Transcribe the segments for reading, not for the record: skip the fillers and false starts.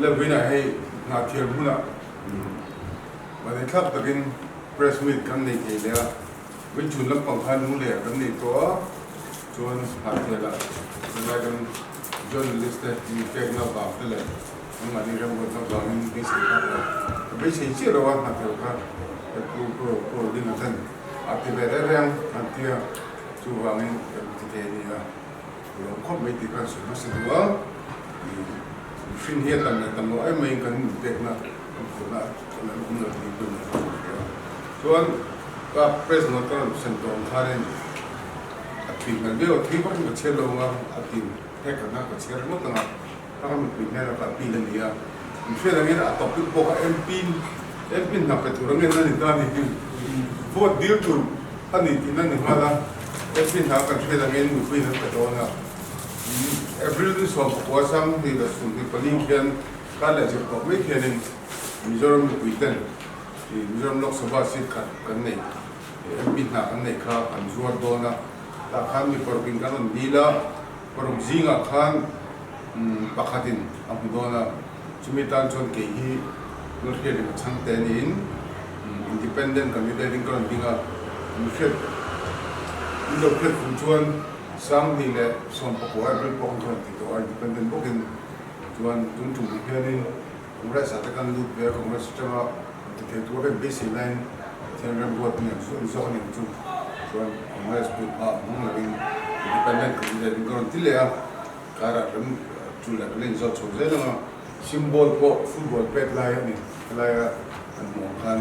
Levina hei Hnahthial hmunah Vanneithlak takin press meet kan nei thei leh a, Veichhun lampang khan Lunglei-ah kan nei tawh a, chuan Hnahthialah tunlai kan journalist te mi pekna vang te leh anmahni remruatna vangin beisei phak lo ka beisei chiah lo a, Hnahthial kha Pu Rodinga ten a ti ve reng reng an tia, chuvangin kan ti thei a ni a. Ka lawm khawp mai tih khan sawi hmasa duh a, mihring hi a tam leh tam loh em maiin kan inpekna kan phurhna kan an awm lo tih pawhin a hmu thei a. Chuan ka press note ka rawn sem tawh ang khanin a thui hmel viau a, thui vakin ka chhiar lo ang a, a tin phek khat kha ka chhiar ringawt ang a, ka ram mipui hnenah ka appeal a ni a, min hriat angin a topic pawh kha MP MP hna pe tur angin a ni ta a ni hi, vote dil tur a ni tihna ni nghal a, MP hna kan hriat angin mipui an pe dawn a, April ni 14 2024 khian kar leh zir tawh mai khianin Mizoram mipui ten Mizoram Lok Sabha seat khat kan nei MP hna kan neih kha kan zuar dawn a, tah khan mi paruk in kan rawn dil a. Paruk zingah khan pakhatin a hmu dawn a, chumi tan chuan kei hi Lalhriat in a chhang te niin Independent candidate in ka rawn ding a, min hriat min lo hriat fuh chuan 2019 April pawh khan ka rawn ti tawh a, Independent bawkin chuan tun tum ang hianin Congress ah te kan lut ve a, Congress atanga rawn ti thei tur a kan beisei laiin Pathian remruat nen chu an zawk a ni ang chu. Chuan Congress put hma hmang lovin Independent candidate in ka rawn ti leh a, karah rem chu leh kan la inzawt chho zel ang a, symbol pawh football pet lai a ni, helaia kan hmuh ang khan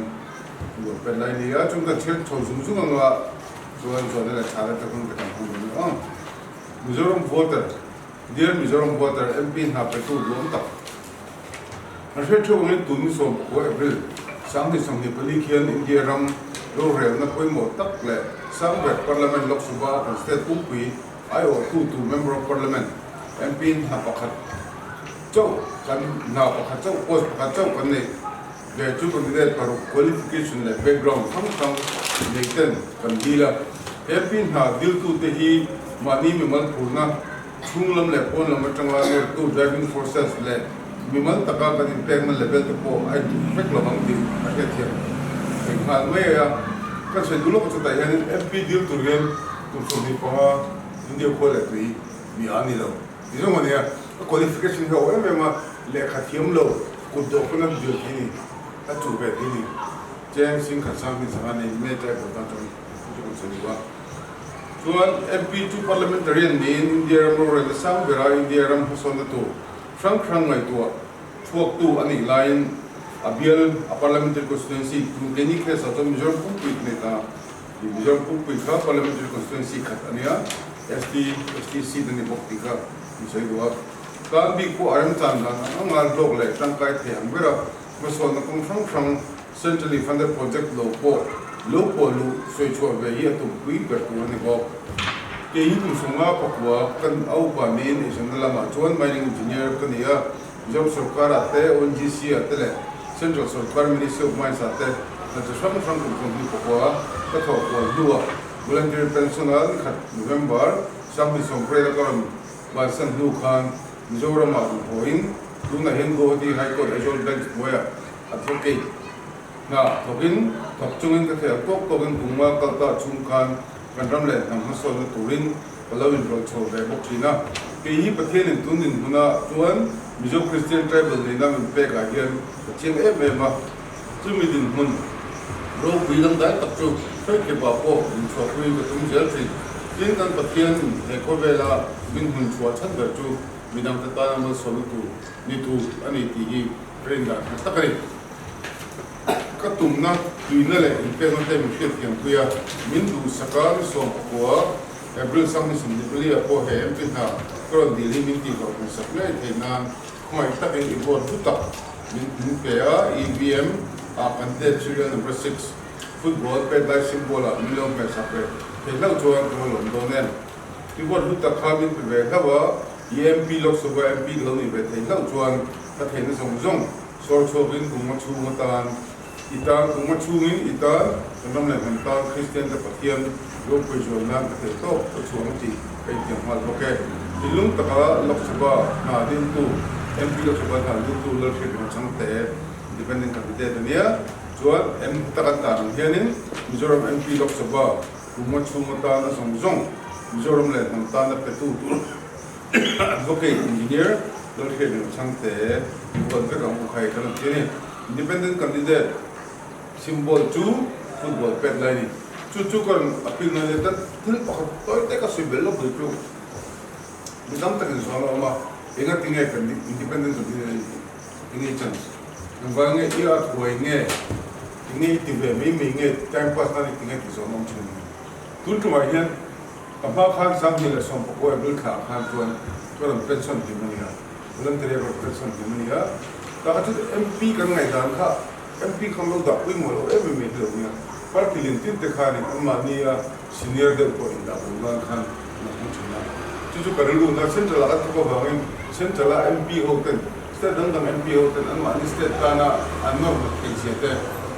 football pet lai a ni a, chuan kan chhiar chho zung zung ang a, chuan zawhna leh tha te hun te kan hmang dawn a. Mizoram voter, Dear Mizoram voter, MP hna petu duhawm tak. An hriat theuh angin tun ni 19 April 2024 khian India ram rorelna pawimawh tak leh sang ber Parliament Lok Sabha a kan state pumpui aiawhtu tur Member of Parliament, MP, hna pakhat chauh kan hna pakhat chauh post pakhat chauh kan neih ve chu candidate paruk qualification leh background hrang hrang nei ten kan dil a. MP hna diltute hi mahni mimal phurna Chhung lam leh pawn lam atanga nawrtu driving forces leh mimal taka kan inpekna level te pawh a intluk vek lo ang tih a hriatthiam theih nghal mai a. Kan sawi duh lawk chutah hianin MP dil tur hian kum 25 India khua leh tui mi a ni lo ti zawng a nia. A qualification hi a aw em em a, lehkha thiam lo kut dawh pawn a dil thei ni, a chuh ve thei ni. Cheng singkhat sang hnih sanga nei me tribal tan chuan chu kan sawi duh a. Chuan MP chu Parliamentarian niin India ram rorelna sang bera India ram hmasawnna tur hrang hrang ngaihtuah chhuaktu a nih laiin a bial a Parliamentary Constituency tun keini case ah chuan Mizoram pumpui ka nei ta a, Mizoram pumpui kha Parliamentary Constituency khat a nia, ST ST seat a ni bawk tih kha min sawi duh a. Tan bik pawh a remchan dan ang anga hlawk leh tangkai thei ang bera hmasawnna kawng hrang hrang Centrally funded project lo pawh lo pawh luh sawi chhuah ve hi a tumpui ber tur a ni bawk. Kei hi kum 50 pakua kan a upa niin eizawnna lamah chuan mining engineer ka ni a, Mizoram sorkarah te, ONGC ah te leh Central sorkar Ministry of Mines ah te hna chi hrang hrang kum 24 ka thawh kual hnuah voluntary pension a nikhat November 2018 a ka rawn bansan hnu khan Mizoramah rawn hawiin tunah hian Guwahati High Court Aizawl Bench hnuaiah Advocate hna thawkin thawk chungin ka theih ang tawk tawkin kum nga kal ta chhung khan kan ram leh hnam hmasawnna turin ka lo inrawlh chho ve bawk thin a. Kei hi Pathianin tun dinhmunah chuan Mizo Christian Tribal nihna min pekah hian ka chiang em em a. Chumi dinhmun ropui dangdai tak chu hruaikhipa pawh inchhuahpui ka tum zel thin. Tin, kan Pathian he khawvela min hmun chhuah chhan ber chu midangte tana malsawmna tur ni tur a ni tih hi Rin dan tha tak a ni. Ka tumna, tuina leh inpekna te min hriatthiam pui a, min duhsak a, ni 19 April 2024 ah pawh he MP hna ka rawn dil hi min tihhlawh hmuhsak ngei theih nan khawngaih takin i vote hlu tak min min pe a, EVM ah candidate serial number 6 football pet lai symbol ah min lo hmehsak ve thei hlauh chuan ka va lawm dawn em. I vote hlu tak kha min pe ve hlauh a, i MP Lok Sabha MP ka lo nih ve thei hlauh chuan Ka theihna zawng zawng sawr chhuakin kum nga chhung atan i tan, kum nga chhungin i tan, kan ram leh hnam tan Kristian te Pathian ropui zual nan ka theih tawp ka chhuang tih ka intiam nghal bawk e. Thinlung taka Lok Sabha hna diltu MP Lok Sabha hna luttu Lalhriatrenga Chhangte Independent Candidate a nia. Chuan M heta kan tar ang hianin Mizoram MP Lok Sabha kum chhung atana zawng zawng Mizoram leh hnam tana petu tur Advocate Engineer Lalhriatrenga Chhangte i vote vek ang u khai kan rawn ti a ni. Independent Candidate Symbol chu football pet lai a ni. Chu chu ka rawn appeal na nia tan thil pakhat tawi te ka sawi belh lawk duh chu mi tam takin zawn a awm a, enga tinge kan independent kan tih nia enge i chance engvang nge i a thuai nge enge i ti ve mai mai nge time pass nan i ti nge tih zawn a awm thin a ni. Tun tumah hian ka hma khan 2019 April thla ah khan chuan ka rawn pension hlim a nia, voluntary a ka rawn pension hlim a nia, tah kha chu MP kan ngaihdan kha MP kha lo dah pawimawh lo em em mai hi lo nia. Party lian tin te khanin anmahni a senior deuh pawh indah bo nan khan an hmang thin a. Chu chu ka rilru na Central ah kan thawk avangin Central a MP ho ten state dang dang MP ho ten anmahni state tana an nawr nghat theih zia te,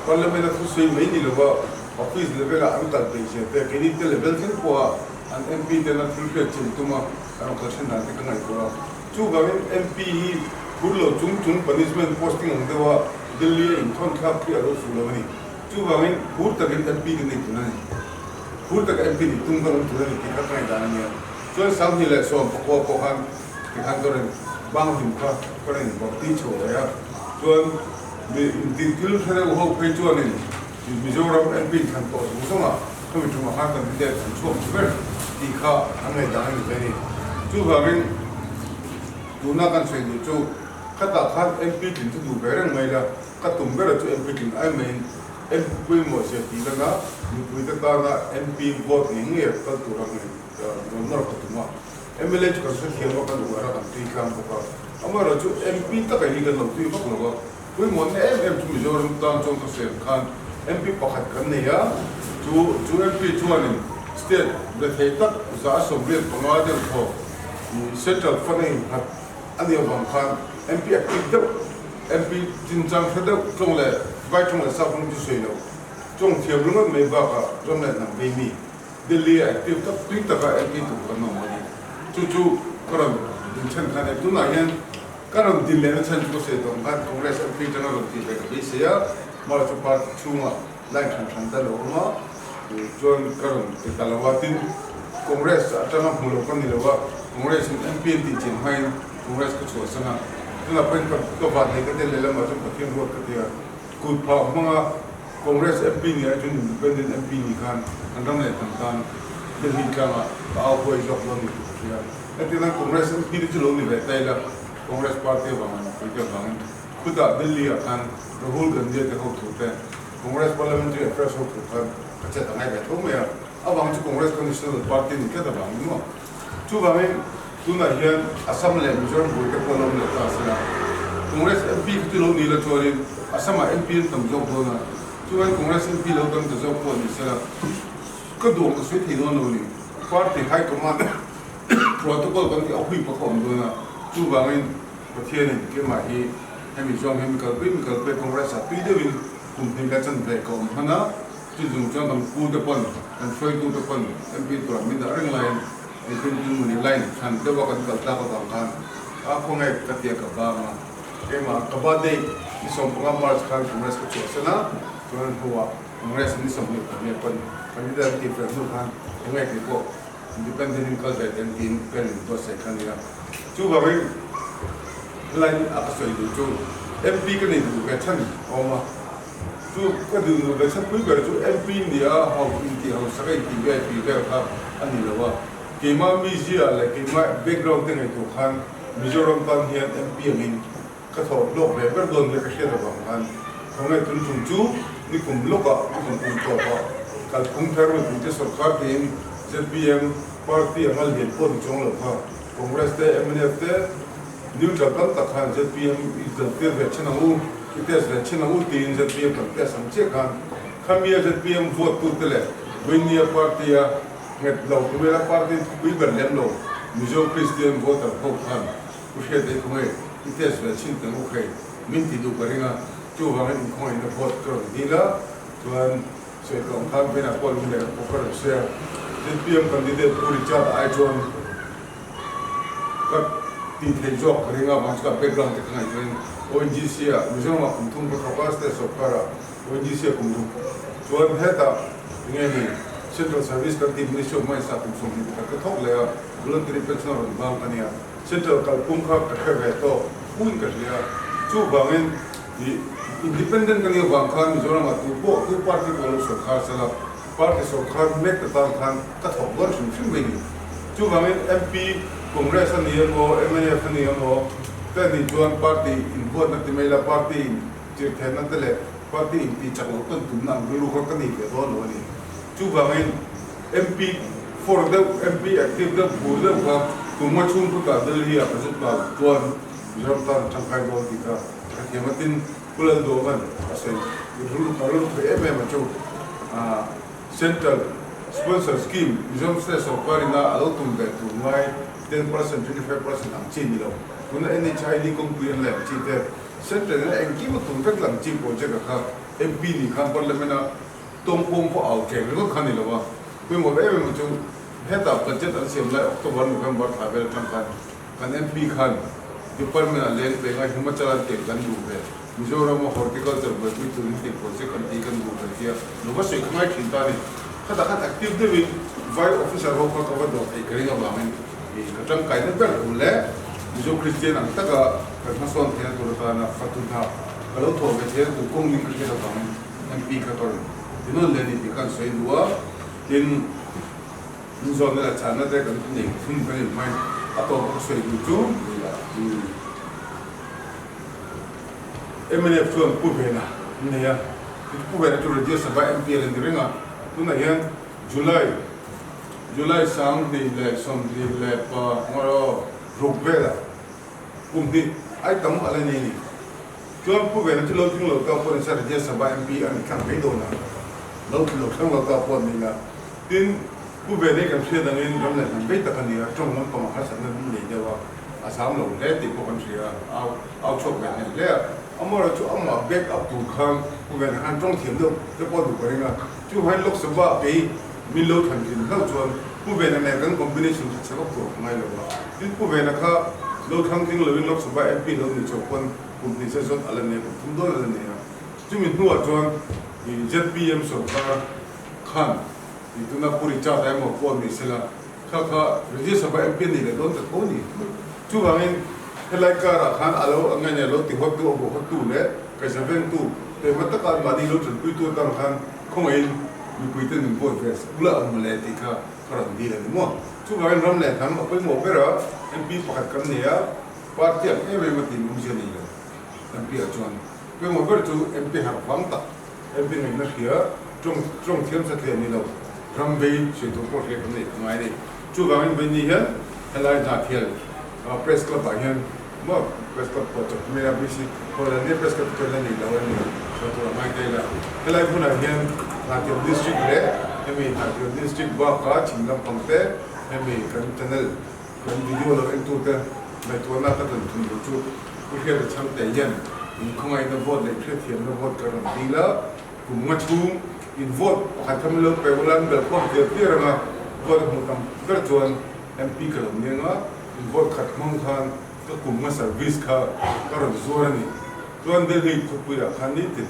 Parliament a thusawi mai ni lova office level ah an kal peih zia te, keini te level thleng pawha an MP tena thil hriat chin tuma an rawn kal then dan te ka ngaihtuah a. Chuvangin MP hi phur lo chung chung punishment posting ang deuha Delhi a inthawn thlak khi a lo fuh lo a ni. Chuvangin phur takin MP kan nei tur a ni. Phur taka MP nih tum kan awm tur a ni tih kha ka ngaihdan a nia. Chuan 2019 pawh khan tikhan ka rawn bang hlim kha ka rawn inbawrh chho ve a. Chuan mi intin thil hre deuh ho phei chuanin Mizoram MP inthlan tawh zawng zawngah khami tumah khan candidate an chhuak tha ber tih kha an ngaihdan a ni ve a ni. Chuvangin tuna kan sawi duh chu khatah khan MP tlin chu duh ve reng mai la, ka tum ber chu MP tlin ai maiin MP pawimawh zia tih lana mipuite tana MP vote ngei ngei a kal tur a rawn nawr ka tum a. Mla chu kan hrethiam a, kan uar a, kan tui tlang bawk a. Amaherawhchu MP taka hi kan lo tui vak lo a. Pawimawhna em em chu Mizoram tan chuan ka sawi ang khan MP pakhat kan nei a, chu chu MP chuanin state rethei tak 85 deuh thawk central fund a innghat a nih avang khan MP active deuh, MP chinchang hre deuh tawng leh vai tawng leh sap rawng chu sawi loh tawng thiam ringawt mai bakah ram leh hnam vei mi Delhi a active tak tui taka MP tur kan awm a ni. Chu chu ka rawn dinchhan khan e tunah hian Ka rawn din lehna chhan chu ka sawi tawh ang khan Congress MP tanga rawn tih ve ka beisei a, hmar chu party chhungah line hran hran te a lo awm a, chuan ka rawn ti ta lo a, tin Congress atanga hmu lo ka ni lo a, Congress in MP an tih chian hmain Congress ka chhuahsan a, tunah pawhin ka ka vanneih ka tel lehlamah chuan Pathian ruat ka ti a, kut phah hmanga Congress MP ni ai chuan Independent MP ni khan kan ram leh hnam tan Delhi tlangah ka au huai zawk dawn ni tih ka hria. Hetiang Congress MP te chu lo ni ve ta ila, Congress party avanga mipui te avangin khutah Delhi ah khan Rahul Gandhi a te ho thu te, Congress Parliamentary Affairs ho thu khan ka chet a ngai ve tho mai a, avang chu Congress kha National Party ni tlat avangin maw. Chuvangin tunah hian Assam leh Mizoram buai te pawh an awm leh ta a sela, Congress MP kha chu lo ni la chuanin Assam ah MP an tam zawk dawn a, chuvangin Congress MP lo tam ta zawk pawh ni sela ka duh ang ka sawi thei dawn lo a ni. Party High Command Protocol kan tih a hui pakhat a awm dawn a, chuvangin Pathianin keimah hi hemi zawng hi mi kalpui mi kalpui Congress ah tui deuhin kum hnih la chan ve ka awm hman a, chu chung chuan kan pu te pawn kan hruaitu te pawn MP turah min dah reng laiin engtin tin mawni line hran deuha kan kal tlak avang khan a khawngaih ka tia ka bang a, keimah ka birthday ni 15 March khan Congress ka chhuahsan a, chuan hnuah Congress ni 22 pawn candidate an tih fel hnu khan khawngaih kei pawh Independent in kal ve ten tiin pen in buatsaih kha a ni a. Chuvangin helai a ka sawi duh chu MP ka nei duh ve chhan a awm a. Chu ka duh duh ve chhan pui ber chu MP ni a ho intih hausak a intih VIP vel kha a ni lo a. Keimah mizia leh keimah background te ngaihtuah khan Mizoram tan hian MP angin ka thawh hlawk ve ber dawn nia ka hriat avang khan khawngaih tun tum chu nikum lawkah nikum kum tawpah kalphung thar mipuite sawrkar tiin zpm party anga lian pawh ni chuang lo kha Congress te mnf te neutral tam tak khan zpm i dal tir ve thin ang u i test ve thin ang u tiin zpm kan test ang chiah khan khamia zpm vote tute leh Vawinia party a nghet lo tumela party thupui ber lem lo Mizo Christian voter ho khan Pu Hriatei khawngaih i test ve chhin teng u khei min ti duh ka ring a, chuvangin inkhawngaihna vote ka rawn dil a, chuan sawi tawh ang khan Vena pawh lung leh pawh ka rawn sawi a, zpm candidate Pu Richard ai chuan ka. Tih theih zawk ka ring a, vang chu ka background te ka ngaihtuahin ONGC ah Mizoram ah kum thum ka thawk a, state sawrkar ah ONGC ah kum ruk chuan hetah enge ni Central Service kan tih Ministry of Mines ah kum 21 ka thawk leh a, voluntary pension a rawn vang ka nia. Central kalphung kha ka hre ve tawk puin ka hria. Chuvangin ih independent ka nih avang khan Mizoram ah tu pawh tu party pawh lo sawrkar sela party sawrkar mek ta tan khan ka thawk dawn hrim hrim mai ni. Chuvangin MP Congress a ni emaw mnf a ni emaw te nih chuan party inhuatna ti mai la party in chirhthehna te leh party intih chak loh tawn tumna ang rilru kha ka nei ve dawn lo a ni. Chuvangin MP for deuh, MP active deuh, phur deuh kha tumnga chhung khutah Delhi ah ka zut ta chuan Mizoram tan a tangkai dawn tih kha ka thiam a tin Pu Lalduavan a sawi rilru ka rilru thei em em a chu. Central Sponsor Scheme Mizoram State sawrkar ina a lo tum ve tur ngai 10%, 25% ang chi ni lo. Tuna NHID kawngpui an leh ang chi te Central ina engkim a tum vek lang chi project a kha MP nih khan Parliament a tawngpawng pawh au tleng ringawt kha ni lo a. Pawimawh em em chu hetah budget an siam lai October, November thla vel atang khan kan MP khan Department ah leng peng a Himachal an teng kan duh ve. Mizoram a Horticulture buaipui turin tih project an tih kan duh ve tia lo va sawi kha ngai thin ta a ni. Khatah khan active deuhin vai officer ho kha ka va dawr theih ka ring avangin ih ka tangkaina ber tur leh Mizo Kristian ang taka kan hmasawn theihna tur atana fatu hna ka lo thawh ve theihna tur kawng ning ka hriat avangin MP kha ka rawn ti nawn leh a ni tih kha an sawi duh a. Tin, min zawnna leh chhanna te kan nei hun kan inhmain a tawpa ka sawi duh chu ih. Mnf chuan Pu Vena an nei a, Pu Vena chu Rajya Sabha MP a la ni reng a, tunah hian July July 2026 velah kum hnih ai tam a la nei a ni. Chuan Pu Vena chu lo tling lo ta pawh nisa Rajya Sabha MP a ni thlang mai dawn a, lo tling lo thlang lo ta pawh a ni la. Tin, Pu Vena hi kan hriat angin ram leh hnam vei tak a ni a, tawng lampangah harsatna an nei deuh a. A zam lo hle tih pawh kan hria a, au chhuak ve hneh hle a. Amaherawh chu amah back up tur khan Pu Vena khan tawng thiam deuh te pawh a duh ka ring a. Chu hain Lok Sabha kei min lo thlan thin hlauh chuan Pu Vena nen kan combination kha chhe vak tur ka ngai lo a. Tin Pu Vena kha lo thlang tling loin Lok Sabha MP lo nih chauh pawn kum hnih zet zawt a la nei a, kum thum dawn a la nei a. Chumi hnuah chuan zpm sorkar khan tuna Pu Richard a emaw pawh ni sela, Kha kha Rajya Sabha MP a nih leh dawn ta tho a ni. Chuvangin helai karah khan a lo nge nge lo tihawttu, a huahawttu leh kaihza vengtu taima taka an mahni lo tanpuitu atang khan khawngaihin mipuite min vote ve ula ang mawle tih kha ka rawn dil a ni maw. Chuvangin ram leh hnam a pawimawh ber a, MP pakhat kan nei a, party ang em em a tih awmzia nei lo MP ah chuan pawimawh ber chu MP harh vang tak. MP ngaihna hria, tawng tawng thiam satliah ni lo, ram vei sawi tur pawh hria kan neih a ngai a ni. Chuvangin vawiin hian helai Hnahthial Press Club ah hian maw Press Club pawh chawp mai a, BC Hall an nia Press Club te chuan la nei lo a ni, sawi tur a ngai ta ila. Helai hmunah hian Hnahthial District leh hemi Hnahthial District baka chhim lampang te hemi kan channel kan video lo entute ngaihtuahna ka tawn thun duh chu Pu Hriata Chhangte hian in khawngaihna vote leh hriatthiamna vote ka rawn dil a, kum nga chhung in vote pakhat kha min lo pe ula an bel khawm tial tial ang a, vote a hmuh tam ber chuan MP ka lo niang a, in vote khat hmang khan ka kum nga service kha ka rawn zuar a ni. Chuan Delhi khawpuiah khan nitin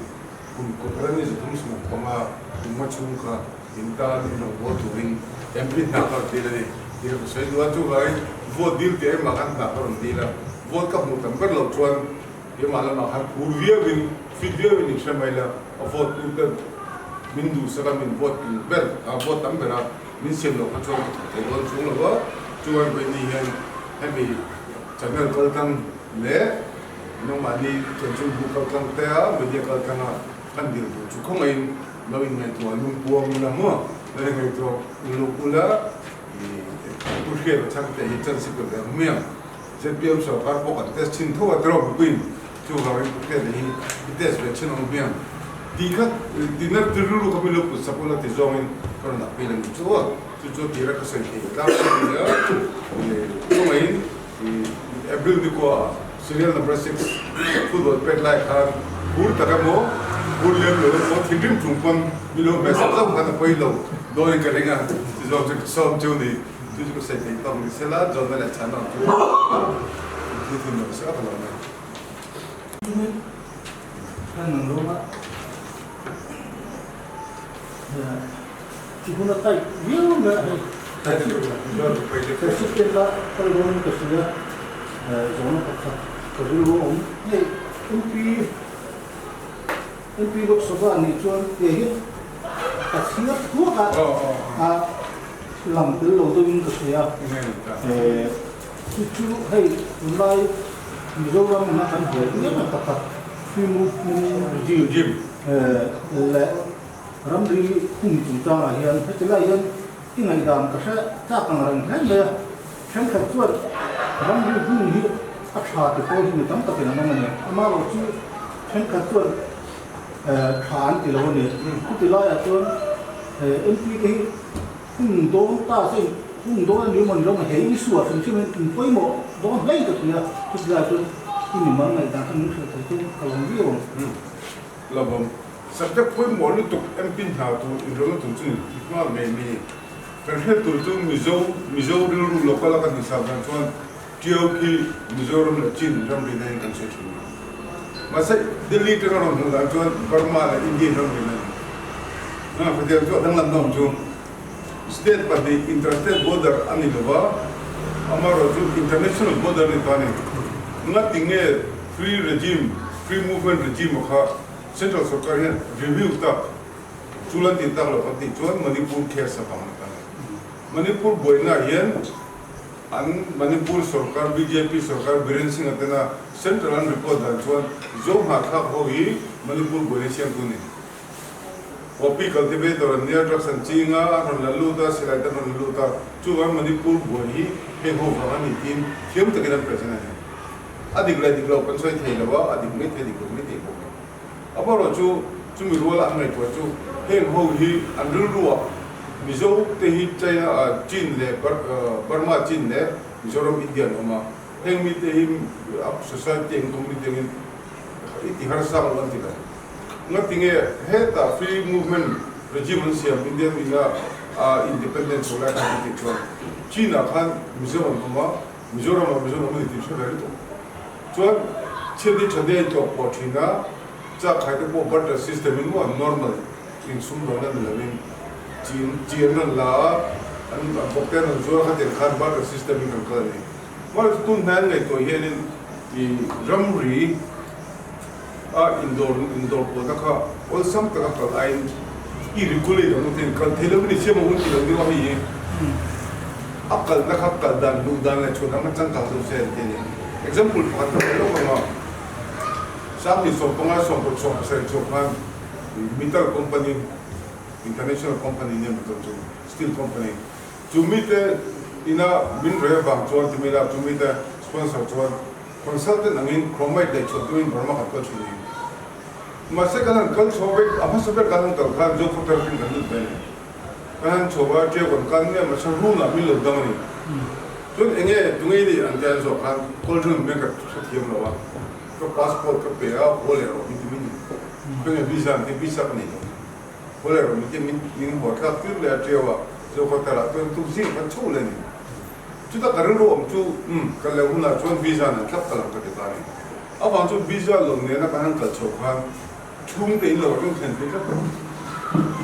kum kawt ni 365 kum nga chhung kha in tan in rawn bawl turin MP hna ka rawn dil a ni tih ka sawi duh a, chuvangin vote dil tih engmah khan hna ka rawn dil a, vote ka hmuh tam ber loh chuan keimah lamah khan phur viauin fit viauin in hre mai la, a vote tu te min duhsak a min vote tling ber a vote tam ber a min siam loh kha chuan ka thawk thei dawn chung lo a, chuvangin vawiin hian hemi channel kaltlang leh nangmahni chanchin bu kaltlang te a media kaltlang a kan dil duh chu khawngaihin Lo inngaihtuah lung puang ula maw? Lo inngaihtuah uluk ula i Pu Hriata Chhangte hi chance i pe ve ang hmiang. Zpm sorkar pawh kan test thin tho a tiraw mipuiin chuvangin Pu Hriata hi i test ve thin ang hmiang. Tih kha tina rilru kha min lo put sak ula ti zawngin ka rawn appeal a ni chu a. Chu chu tira ka sawi thei tlang a ni a. Chungaiin April ni kua serial number 6 football pet lai khan phur tak emaw phur lem lo emaw thinrim chung pawn mi lo hmeh zauh zauh khan a pawi lo dawnin ka ring a, chuzawng chu ka sawm chu ni, chu chu ka sawi thei tawk ni sela, John-a leh Chhana ang chu. thu thun lo se a ka lo mai. MP Lok Sabha nih chuan he hi ka chhiar thuak a, lang tel lo deuhin ka hria. Chu chu hei tunlai Mizoram ina kan buai em em pakhat Free Movement Regime leh ramri hung chungchangah hian heti lai hian i ngaihdan ka hre chak ang reng hle mai a. Thenkhat chuan ramri hung hi a tha ti pawl hi mi tam takin an awm a ni. Amaherawh chu thenkhat chuan tha an ti lo a ni. Chuti laiah chuan MP te hi hung dawn ta se hung dawn a ni maw ni lo maw he issue ah hrim hrim hian in pawimawh dawn hlei ka ti a. Chuti laiah chuan i mimal ngaihdan kha min hrilh thei chu ka lawm viau ang. Lawmawm. Subject pawimawh lutuk MP hna tur inrelna tur chu ni nghal ngei mai ni. Kan hriat tur chu Mizo, Mizo rilru local a kan hisap dan chuan Tiau khi Mizoram leh Chin ramri nen kan sawi thin a. Mahse Delhi tanga rawn hmuh dan chuan Burma leh Indian ramri nen a ni. Hetiang chu a danglam nawm chu state pahnih inter-state border a ni lova, amaherawhchu international border a ni ta a ni. Ngati nge free regime, free movement regime a kha central sorkar hian review tak Chu lan tih tak lo kan tih chuan Manipur case a vang ta ni. Manipur buaina hian an Manipur sorkar bjp sorkar Biren Singh a tena central an report dan chuan Zo hnahthlak ho hi Manipur buaina siamtu ni. Poppy cultivator an nia, drugs an ching a, an rawn la lut a, silai te an rawn la lut a, chuvang Manipur buai hi heng ho vang a ni tiin thiam takin an present a ni. A dik leh dik lo kan sawi thei lo a, a dik mai thei dik lo mai thei bawk a. Amaherawh chu chumi ruala an ngaihtuah chu heng ho hi an rilruah Mizo te hi China Chin leh Burma Chin leh Mizoram India an awm a, heng mite hi society ang community angin i ti harsa ang an ti lo. Ngatinge hetah free movement regime an siam Indian ina independence chho lai khan an tih chuan Chin ah khan Mizo an awm a, Mizoram ah Mizo an awm a ni tih hre ve lutuk. Chuan chhiat hi tha deuh a tlawk pawh thin a, chak khai te pawh barter system in maw normal in sumdawn a ni lo in chi chi an rawn la a, an bawk te an rawn zuar a khatiang khan barter system in kan kal a ni. Mahse tun hnai an ngaihtuah hian in i ramri a indawr indawr pawhna kha awlsam taka kal aiin i regulate ang u tiin kal thei lo in i siam ang u tih lo deuh a hei hi a kalna kha kal dan luh dan leh chhuah dan kha changkang deuh se an ti a ni. Example pakhat ka pe lawk ang a, Sanghnih 15 97 chhuak khan Mittal company international company nia Mittal chu steel company chu mite ina min rel vang chuan ti mai la chu mite sponsor chuan Consultant angin chromite leh chhuah tumin Burma kan kal thin a ni. Mahse kan han kal chho vek, a hmasa ber kan han kal khan Zokhawthar hring kan lut mai a ni. Kan han chho a, Ṭiau kan kal nia mahse Runa min lo dang a ni. Chuan enge tunge i nih an ti an zawh khan Kawlṭhun min ka hrethiam lo a, ka passport ka pe a, haw leh rawh min ti mai ni. Khawnge visa an ti, visa ka nei lo. Haw leh rawh min ti, min haw thlak tir leh a Ṭiau a, Zokhawthar ah chuan tukzing kan chho leh a ni. Chuta ka rilru awm chu, umm, kal leh hunah chuan visa nen thlap kal ang ka ti ta a ni. Avang chu visa lo nena kan han kal chhoh khan chhungte in lo atang thlen thei tlat lo.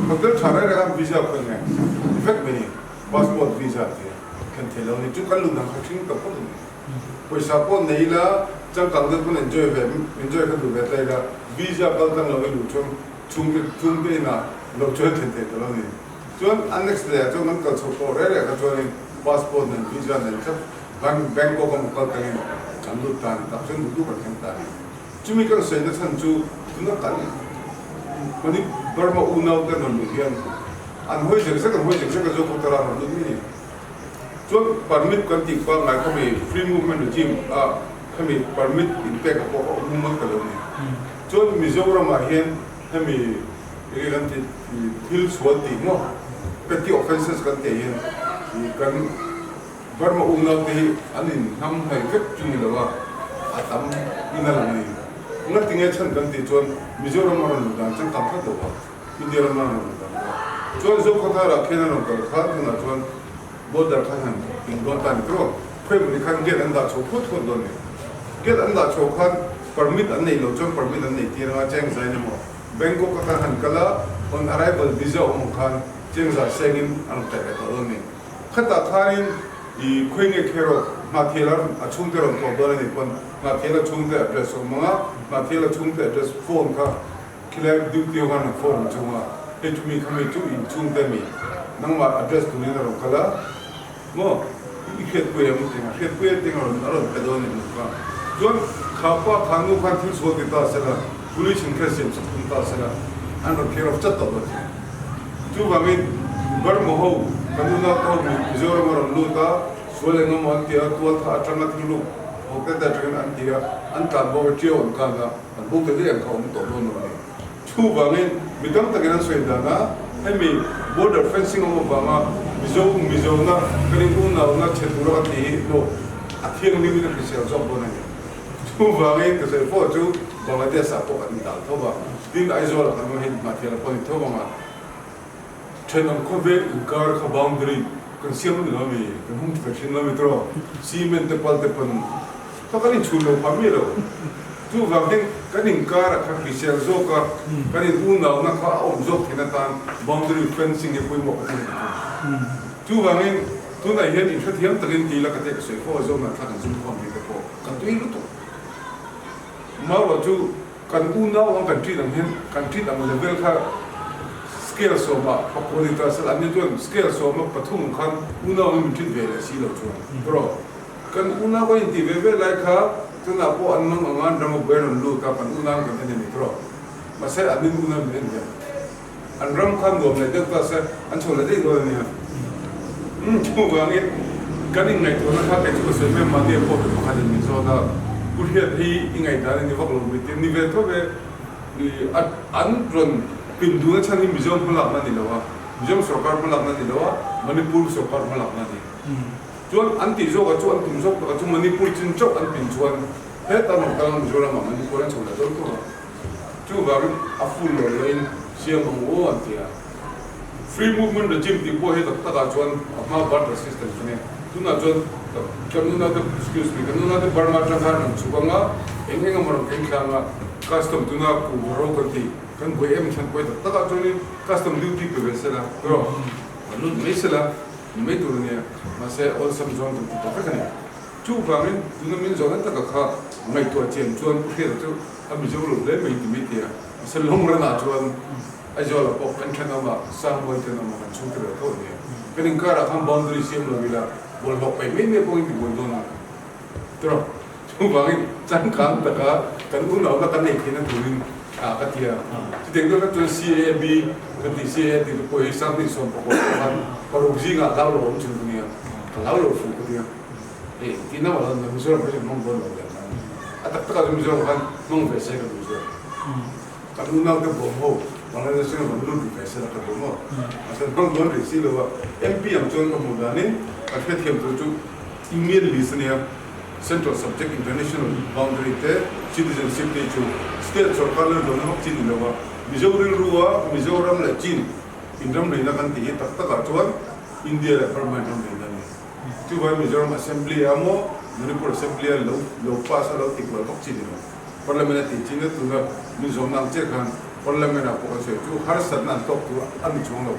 Hotel tha reng reng khan visa khawi nge ti vek mai ni, passport visa ti thlen thei lo ni chu kan luh dang kha hring ta phawt a ni. Pawisa pawh nei ila changkang deuh pawn enjoy ve enjoy kha duh ve ta ila visa kal tlang lo i luh chuan chhungte chhungte inah lo chuan thlen thei ta lo ni. Chuan a next leh ah chuan kan kal chho tawh reng reng kha chuanin passport nen visa nen thlap kan Bangkok a kal tangin kan lut ta a ni tak chuan duh duh kan thleng ta a ni. Chumi kan sawi na chhan chu tuna kan Mani Burma unau te rawn luh hian an hawi zek zek an hawi zek zek a Zokhawthar ah rawn lut mai a ni. Chuan permit kan tih pangngai khami free movement regime a khami permit in pek a pawh a awm mumal ta lo a ni. Chuan Mizoram ah hian hemi Enge kan tih thil sual tih maw petty offences kan tih hian kan Burma unau te hi an in hnam hlai vek chu ni lo a, a tam in a lang a ni. Nga tinge chhan kan tih chuan Mizoram a rawn luh dan chang tam tlat lo a, India ram a rawn luh dan kha. Chuan Zokhawthar ah khian a rawn kal khan tunah chuan border khan han in dawn ta ni tawh a, khawi hmun hi khan gate an dah chho phut phut dawn ni. Gate an dah chhuah khan permit an neih loh chuan permit an nei tir anga cheng zain emaw Bangkok a kan han kal a, on arrival visa awm ang khan cheng zah sengin an rawn taih leh tawh dawn a ni. Khatah khanin i khawi nge kher aw, Hnahthial a a chhungte rawn tlawh dawn a nih pawn Hnahthial a chhungte address a awm ang a, Hnahthial a chhungte address phone kha khilai duty ho khan rawn phone ang chung a, hei chu mi khami chu in chhungte mi nangmah address turin a rawn kal a maw i hriatpui em tih ang a hriatpui a tih ang a rawn pe dawn a nih kha. Chuan kha pa kha nu khan thil sual ti ta sela police in kher siam sak tum ta sela an rawn kher off chat tawh dawn che. Chuvangin Burma ho kan unau te ho Mizoram a rawn lut a, sual eng emaw an ti a, tual tha atanga thil ruk ho te te atangin an ti a, an tlan bo a, ṭiau an kan a, an bo ta daih ang kha a awm tawh dawn lo a ni. Chuvangin mi tam takin an sawi dan a, hemi border fencing awm avanga Mizo Mizona kan in unauna chhe tura kan tih hi no a thianghlim in a hrisel zawk dawn a ni. Chuvangin ka sawi fo chu Bangladesh ah pawh kan indan tho va, tin Aizawl ah kan awm hian Hnahthial ah pawh an intho vang a, thenawm khawvel inkar kha boundary kan siam a ni lo mi, kan hung ve thin lo mi tawh, cement te pal te pawn kha kan inchhun lo phah miah lo. Chuvangin kan inkar ah kha hrisel zawk a, kan in unauna kha a awm zawk theihna tan boundary fencing hi pawimawh ka ti a ni. Chuvangin tunah hian inhrethiam takin ti ila ka teh ka sawi fo a, Zohna thla kan zum khawm tih te pawh. Kan tui lutuk. Maua chu kan unau ang kan treat ang hian kan treat ang level kha scale sawmah pakua ni ta sela an ni chuan scale sawma pathum ang khan unau ang in min treat ve leh si lo chuan erawh kan unau kan intih ve ve lai kha tunah pawh an mang anga an ram a buai rawn lut a kan unau ang kan en a ni tawh mahse an in unau min en ve. An ram kha nuam leh deuh ta se an chho leh daih dawn a nia. Umm chuvangin kan inngaihtuahna kha kei chu ka sawi mai mahni a pawh ve pakhat in min zawt a, Pu Hriat hi i ngaihdan a ni vak lo mai tia ni ve tho ve i an rawn pin duhna chhan hi Mizoram hmalakna a ni lo a, Mizoram sorkar hmalakna a ni lo a, Manipur sorkar hmalakna a ni. Chuan an tih zawkah chu an tum zawk takah chu Manipur chin chauh an pin chuan heta an rawn kal ang Mizoramah Manipur an chho leh dawn tho a. Chuvangin a full lo loin siam ang u an ti a. Free movement regime tih pawh hi tak takah chuan a hma barter system kha nia. Tunah chuan kan unaute, excuse me, kan unaute Burma atang khan an chhuk anga eng eng emaw rawn keng thlang a, custom tuna kuhva ro kan tih kan buai em chhan pawh hi tak takah chuanin custom duty pe ve sela erawh an lut mai sela ni mai tur a nia. Mahse awlsam zawng kan ti tawh vek a ni. Chuvangin tuna min zawhna taka kha ngaihtuah chian chuan Pu Hriata chu a Mizo lo hle mai ti mai thei a, mahse long run ah chuan Aizawl ah pawh kan thenawm ah Sangmawi thenawm ah kan chhungte ve tho a nia. Kan inkar ah khan boundary siam lo ila bawlhhlawh paih mai mai pawh in ti buai dawn a tiraw. Chuvangin changkang taka kan unauna kan nei theihna turin ka ti a. Chutiang deuh hlek chuan CAB kan tih CAA tih te pawh hi Sanghnih 19 pawh khan paruk zingah hlau lo awm thin ka nia, ka hlau lo fu ka ti a. Hei tihna mah lo Mizoram khan hmang dawn lo leh ang. A tak takah chuan Mizoram khan hmang ve se ka duh zawk. Kan unaute bawm ho Bangladesh atangin rawn lut ve se la ka duh maw. Mahse hmang dawn rih si lo a. MP ang chuan ka hmuh danin kan hrethiam tur chu Indian list a nia. Central Subject International Boundary te Citizenship te chu State sorkar leh hlawhna vak chi ni lo a. Mizo rilrua Mizoram leh Chin inramrihna kan tih hi tak takah chuan India leh Burma inramrihna a ni. Chuvai Mizoram Assembly a maw Manipur Assembly a lo lo pass a lo ti kual vak chi ni lo. Parliament a tih chin a tuna min zawmna ang chiah khan Parliament ah pawh kan sawi chu harsatna an tawk tur a ni chuang lo.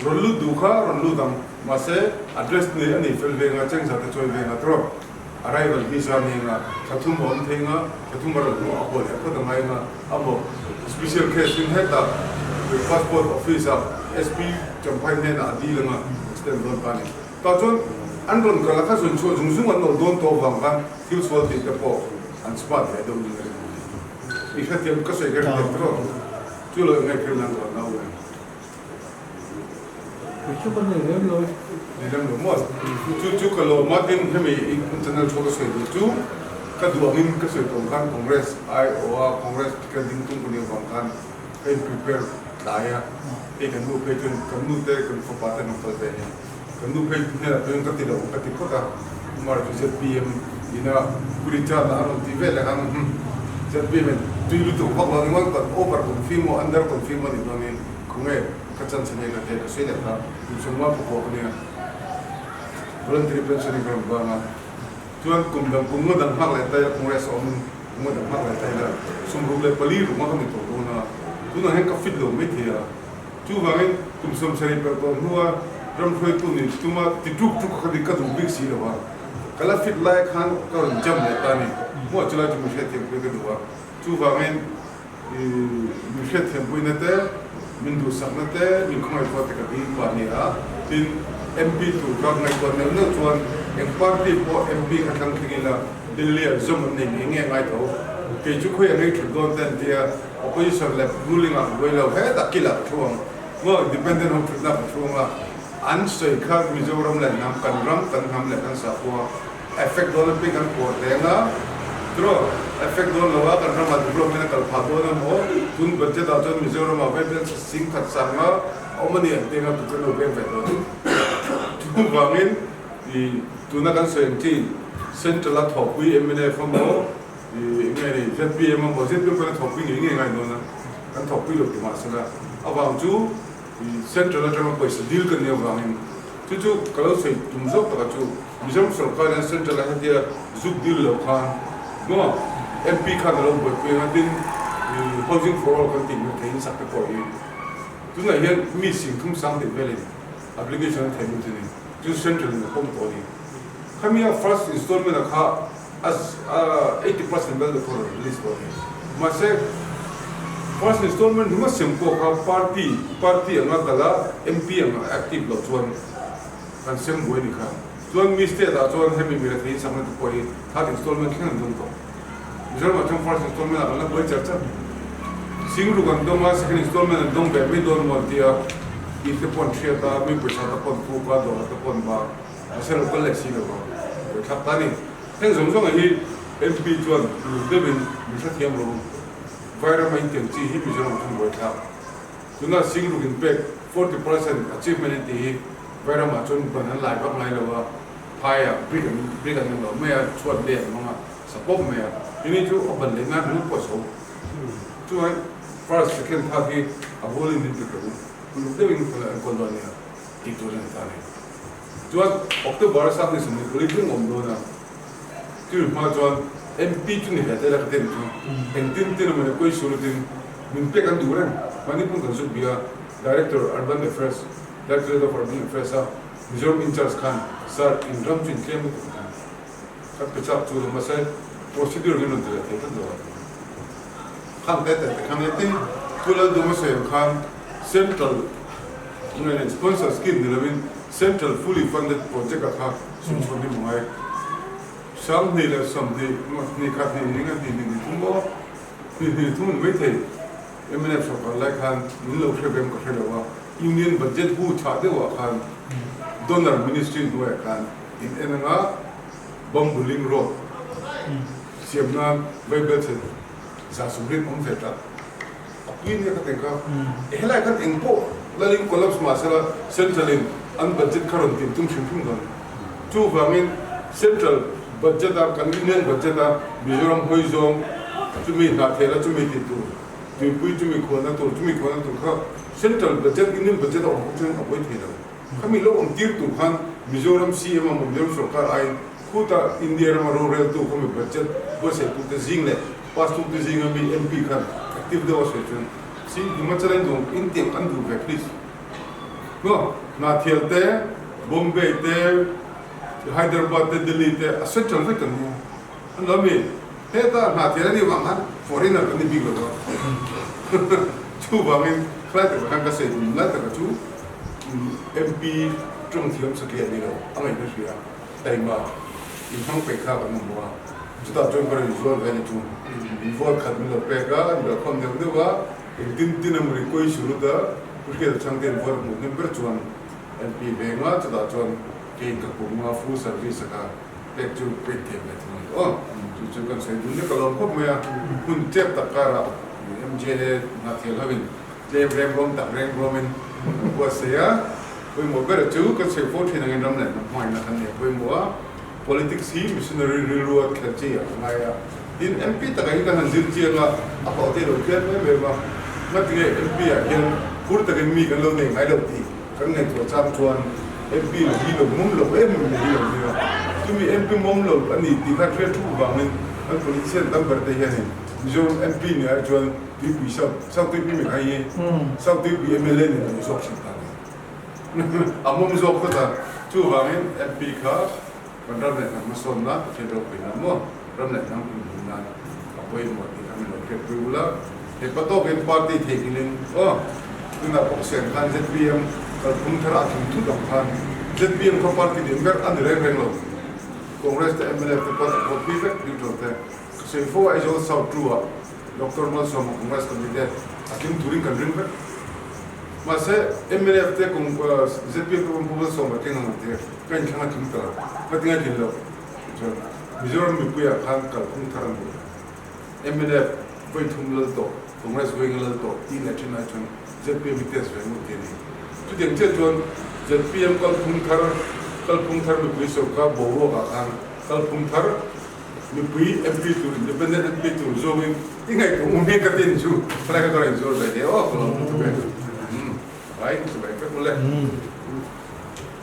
Rawn lut duh kha rawn lut ang mahse address nei a nei fel ve nga chengza te chawi ve nga tawrh arrival visa nei nga thla thum a awm thei nga thla thum a rawn hmuh a haw leh phawt a ngai nga a maw special case in hetah passport office ah SP Champhai hnenah a dil anga extend dawn ta a ni. Tah chuan an rawn kal a kha zawn chhuah zung zung an lo dawn tawh avang khan thil sual tih te pawh an smart ve deuh ning a ring a ni. I hrethiam ka sawi kher hrethiam tawh chu lo ingaih phel nan ka nau e. Kei chu ka nei lem lo e. Nei lem lo maw? Chu chu ka lawm a, tin hemi channel thu ka sawi duh chu ka duh angin ka sawi tawh ang khan Congress aiawh a Congress ticket ding tum ka nih avang khan ka in prepare tlai a, hei kan nu phei chuan kan nu te kan fapa te an rawn kal ve a ni. Kan nu phei hnenah chuan ka ti lo ka ti phawt a, Kumar chu zpm ina Pu Richard-a a rawn ti vel leh khan umm zpm in tui lutuk vak lo ringawt kan over confi maw under confi maw nih dawn in khawnge ka chance nei ka thei ka sawi leh kha kum sawmnga pakua ka nia voluntary pension in ka rawn vang a. Chuan kum dang kum nga dang nghak leh ta ila Congress a awmin kum nga dang nghak leh ta ila 64 ruk nga ka ni tawh dawn a, tunah hian ka fit lo mai thei a. Chuvangin kum 70 pelh tawh hnua ram hruaitu nih tuma ti tuk tuk kha ka duh bik si lo a, ka la fit lai khan ka rawn jam leh ta a ni. Hmuah chulai chu mi hriatthiampui ka duh a, chuvangin mi hriatthiampuina te, min duhsakna te, min khawngaihtuah te ka dil pah a ni a. Tin, MP tur ka ngaihtuah neuh neuh chuan eng party pawh MP kha thlang thleng ila Delhi-ah zawm an nei ngei ngei a ngai tho. Kei chu khawi a ngei thut dawn te an ti a. Opposition leh ruling ah ka buai lo hetah kilah ka thu ang maw independent ho thutna ka thu ang a an sawi kha Mizoram leh hnam kan ram kan hnam leh kan sakhua effect dawn apiang kan pawr hleng a tiraw effect dawn lo a kan ramah development a kal phah dawn a maw tun budget ah chuan Mizoram ah vaibel 10,000 sanga a awm a ni an ti anga tu kan lo veng ve dawn chuvangin ih tuna kan sawi ang chi central a thawhpui mnf a maw Ih nge ni zpm a maw zpm pawn a thawkpui ngei ngei ngai dawn a, kan thawkpui lo ti mahsela avang chu ih central atanga pawisa dil kan nih avangin chu chu ka lo sawi tum zawk taka chu Mizoram sorkar hian central a hetia zuk dil lo khan maw MP khan a lo buaipui anga tin ih housing for all kan tih hmuh theihin sak te pawh hi tunah hian mi 30,000 tih velin application a thei lut a ni chu central in a pawm tawh a ni khami a first installment a kha A 80% vel deuh rawn release tawh a ni. Mahse, first installment ringawt sem pawh kha party party anga kal a, MP anga active loh chuan kan sem buai ni kha. Chuan mi state ah chuan hemi mi rethei in sakna te pawh hi third installment thleng an dawng tawh. Mizoram ah chuan first installment ah kan la buai char char. 60,000 an dawng a, second installment an dawng ve mai dawn maw an ti a, in te pawh an hriat a, mi pawisa te pawh an puk a, dawr te pawh an bar. Mahse lo kal leh si lo a, buai thlak ta a ni. Heng zawng zawng hi MP chuan uluk deuhin min hrethiam rawh u. Vairam a intiang chi hi Mizoram ah chuan buai thlak. Tuna 60,000 in pek 40% achievement an tih hi Vairam ah chuan ban an lai vak ngai lo a, phai ah brick an brick an lo mai a, chhuat lei an hmang a, sa pawp mai a. Tuni chu a ban leh nan ringawt pawh a chho. Chuan first, second, third hi a hualin min pe rawh u. Uluk deuhin khawl enkawl dawn nia tih tur a ni ta a ni. Chuan October a sang ni 24 thleng awm dawn a, chumi hma chuan MP chu ni ve ta ila ka ti ang chu, engtin tin emaw ni Koisur tin min pek an duh reng, mahni pawn kan zuk bia Director Urban Affairs, Directorate of Urban Affairs a Mizoram in-charge khan Sir in ram chu in tlem lutuk a ti, kan pe chak chu lo mahse procedure min rawn ti leh thei tlat lo a ti. Khang te te te khan e tin Pu Lalduma sawi ang khan Central Sponsor scheme ni lovin Central fully funded project a kha sum chhawn hi maw ngai. 2020 hnih khat hnih hnih nga hnih hnih hnih thum aw hnih hnih thum ni maithei mnf sorkar lai khan min lo hre vem ka hre lo a Union budget hu chhah deuh ah khan Donor ministry hnuaiah khan in en anga Bambuling road siam nan vaibelchhe 160 awm ve tlat. A pui nia ka teng kha. Helai khan eng pawh lalin collapse mah sela central in an budget kha rawn tin tum hrim hrim dawn. Chuvangin central budget a kan union budget a Mizoram hawi zawng chumi hnahthel a chumi tih tur tuipui chumi khualna tur chumi khualna tur kha central budget union budget a awm bawk chuan a buai thei lo. Khami lo awm tir tur khan Mizoram CM a maw Mizoram sorkar aiin Khuta India rama roreltu khami budget buatsaih te zing leh pass tu te zinga mi MP khan active deuh a sawi chuan si Himachal in duh in tiang an duh ve please maw Hnahthial te Bombay te Hyderabad te Delhi te a central vek kan nia an lo mi heta Hnahthial anih vang khan foreigner kan ni bik lo a chuvangin khalai takah khan ka sawi tum lai takah chu MP tawng thiam satliah ni lo a ngaihna hria. Taima inhmang peih kha kan awm a, chutah chuan ka rawn inzual ve a ni chu. Invual khat min lo pek a, an belkhawm deuh deuh a, engtin tin emaw ni kawi surut a, Pu Hriata Chhangte invual hmuh hnem ber chuan MP veng a, chutah chuan keiin ka kum a, full service a ka pek chu pek thiam ve thung a ni aw. Chu chu kan sawi dun lek alawm khawp mai a, hun chep tak karah MJA Hnahthial hoin Tlem reng rawm tak reng rawmin kan buatsaih a, pawimawh ber chu kan sawi fo thin angin ram leh hnam hmangaihna kan nei pawimawh a, politics hi missionary rilru a khelh chi a ngai a, tin MP takah hi kan han zir chiang a, a hlawh te lo tliat em em a, ngatinge MP ah hian phur takin mi kan lo nei ngai lo tih kan ngaihtuah chang chuan MP lo hi lo mum lo em em mai hi lo nia. Chumi MP mawm lo a ni tih khan hriat thup vangin kan politician tam ber te hianin Mizoram MP ni ai chuan Tuipui South, South Tuipui mi kha hi South Tuipui mla nen an zawk thin ta a ni. A mawm zawk tlat a, chuvangin MP kha kan ram leh hnam hmasawnna Pathian ropui nan maw ram leh hnam humhim nan a pawimawh tih kha min lo hriatpui ula. He pa tawkin party theihnghilhin aw tunah pawh siam khan zpm kalphung thar a thim thut ang khan zpm kha party lian ber a ni reng reng lo. Congress te mnf te pawn a phawtpui vek neutral te. Ka sawi fo a Aizawl South two ah Doctor Malsawma Congress candidate a tling turin kan ring vek. Mahse mnf te zpm te pawn Pu Malsawma tling ang an ti a, ka inthlang a tling ta lo. Ka ti ngaihtlin lo. Tichuan Mizoram mipuiah khan kalphung thar an duh. Mnf vawi thum lal tawh, Congress vawi nga lal tawh tih leh thin ai chuan zpm hi test ve ngawt tih a ni. Chutiang chiah chuan zpm kalphung thar, kalphung thar mipui sorkar boruakah khan kalphung thar mipui MP tur, independent MP tur zawngin i ngaihtuah um hi ka tin chu khalai kha ka rawn inzuar ve hle aw ka lo hmu ta ve. Umm, vai chu vai vek mawle.